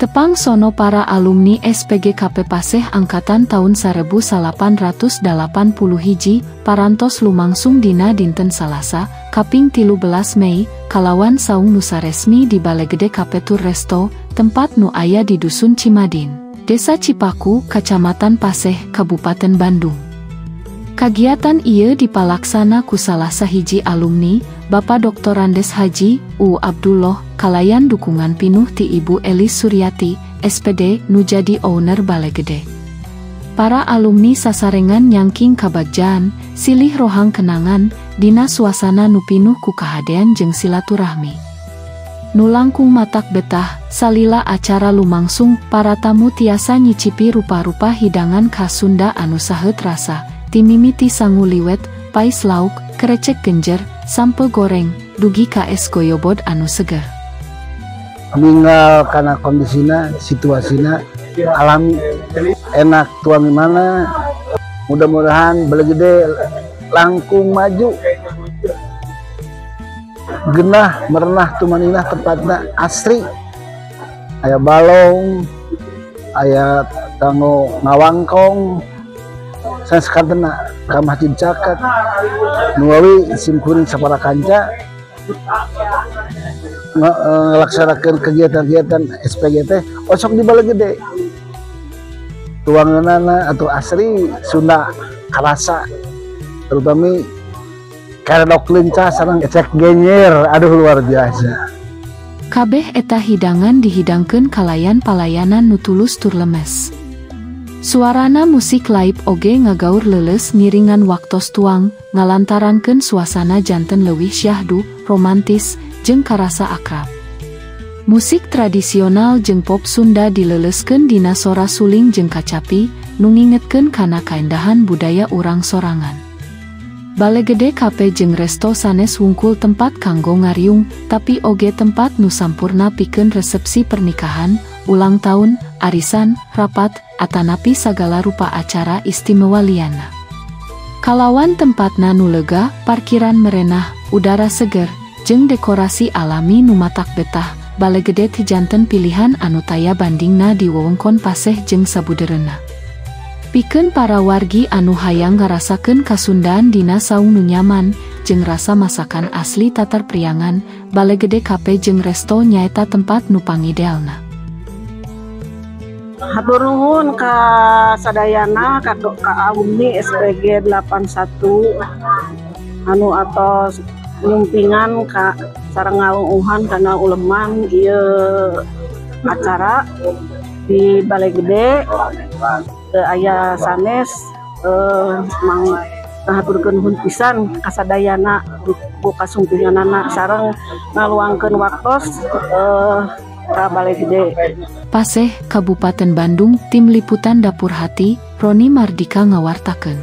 Tepang sono para alumni SPG KP Paseh angkatan tahun 1881 parantos lumangsung dina dinten Salasa, kaping 13 Mei, kalawan saung nusa resmi di Balegede Cafe tur Resto, tempat nu aya di Dusun Cimadin, Desa Cipaku, Kacamatan Paseh, Kabupaten Bandung. Kagiatan ieu dipalaksana ku salah sahiji alumni, Bapak Dr. Andes Haji U. Abdullah, kalayan dukungan pinuh ti Ibu Elis Suryati, SPD, nu jadi owner Balegede. Para alumni sasarengan nyangking kabagjaan, silih rohang kenangan, dina suasana nu pinuh ku kahadean jeung silaturahmi. Nu langkung matak betah, salila acara lumangsung, para tamu tiasa nyicipi rupa-rupa hidangan khas Sunda anu saheut rasa, timimiti sangu liwet, pais lauk, krecek genjer, sampe goreng, dugi ka es goyobod anu seger. Meninggal karena kondisinya, situasinya, alami enak tuang mana, mudah-mudahan Balegede langkung maju, genah merenah tumaninah tempatnya asri, aya balong, aya tanggo ngawangkong, saya sekantena ka masjid caket, nuawi simkuring sapara kanca ngelaksanakan kegiatan-kegiatan SPG teh osok di Balegede tuanganana atau asri Sunda karasa, terutama karedok lincah sareng ecek genyer, aduh luar biasa. Kabeh eta hidangan dihidangkeun kalayan palayanan nu tulus tur lemes. Suarana musik live oge ngagaur leuleus ngiringan waktos tuang, ngalantarankeun suasana janten leuwih syahdu, romantis, jeung karasa akrab. Musik tradisional jeung pop Sunda dileleuskeun dina sora suling jeung kacapi, nu ngingetkeun kana kaendahan budaya urang sorangan. Balegede Cafe jeung Resto sanes wungkul tempat kanggo ngariung, tapi oge tempat nu sampurna pikeun resepsi pernikahan, ulang tahun, arisan, rapat, atanapi sagala rupa acara istimewa liana. Kalawan tempatna nu lega, parkiran merenah, udara seger, jeung dekorasi alami nu matak betah, Balegede janten pilihan anu taya bandingna di wewengkon Paseh jeung sabudereuna. Pikeun para wargi anu hayang ngarasakeun kasundaan dina saung nu nyaman, jeung rasa masakan asli tatar priangan, Balegede Cafe jeung Resto nyaeta tempat nu pangidealna. Hatur nuhun ka sadayana ka alumni SPG 81 anu atos nyumpingan ka sareng ngalungguhan kana uleman ieu acara di Balegede. Aya sanes mang ngahaturkeun nuhun pisan ka sadayana ku kasumpinganana sareng ngaluangkeun waktos ka Balegede. Paseh, Kabupaten Bandung, Tim Liputan Dapur Hati, Roni Mardika ngawartakeun.